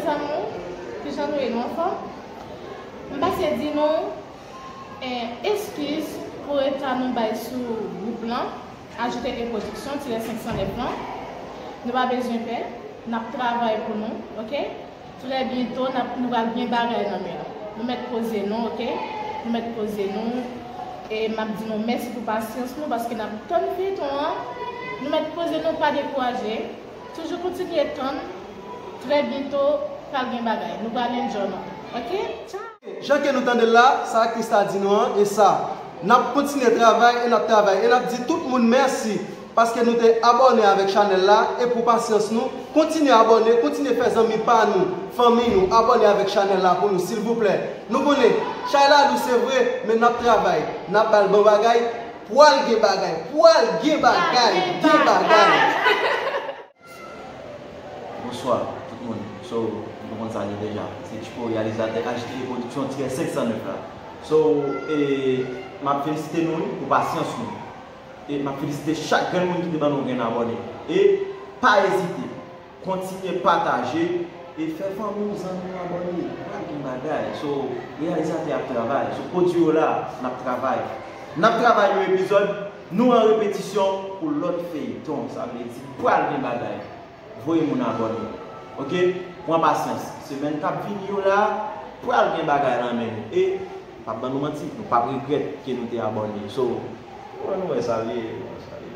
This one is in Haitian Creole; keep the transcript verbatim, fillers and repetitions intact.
Zanmi, kijan nou ye, nou anfòm? M pase di nou, eh, eskiz pou reta nou bay sou gwoup lan, Ajoute e Pwodiksyon tirè senk san nèf lan. Nou pa bezwen pè, n ap travay pou nou, oke? Trè byento, n ap, nou pral gen bagay nan men nou. Nou mèt poze nou, oke? Nou mèt poze nou. E m ap di nou mèsi pou pasyans nou, paske n ap tann feyton an. Nou mèt poze nou, pa dekouraje. Toujou kontinye tann. Trè byento, pral gen bagay. Nou pral enjoy nou. Oke? Tchao! Jan ke nou tande l la, sa aktris la di nou an, e sa. N ap kontinye travay, e n ap travay, e n ap di tout moun mèsi, paske nou te abòne avèk chanèl la, e pou pasyans nou, kontinye abòne, kontinye fè zanmi pa nou, fanmi nou, abòne avèk chanèl la pou nou, silvouplè. Nou konnen, chay la lou se vre, men n ap travay, n ap ba l bon bagay, pwal gen bagay, pwal gen bagay, gen bagay. Bonswa tout moun. So, nou konn sa li deja. Se Tchipo, reyalizatè H T A Production tirè senk san nèf la. So, e, m ap felisite nou wi pou pasyans nou. E m ap felisite chak grenn moun ki te ban nou grenn abòne. E pa ezite, kontinye pataje e fè fanmi w, zanmi w abòne. Pral gen bagay. So, reyalizatè ap travay. So, pwodui yo la, n ap travay. N ap travay yon epizòd, nou an repetisyon pou lòt feyton. Sa vle di, pral gen bagay. Voye moun abòne. Oke? Pran pasyans. Semèn k ap vini yo la, pral gen bagay nan men nou. E, m p ap ban nou manti, nou p ap regrèt ke nou te abòne. So, nou wè, nou wè sa l ye, nou wè sa l ye.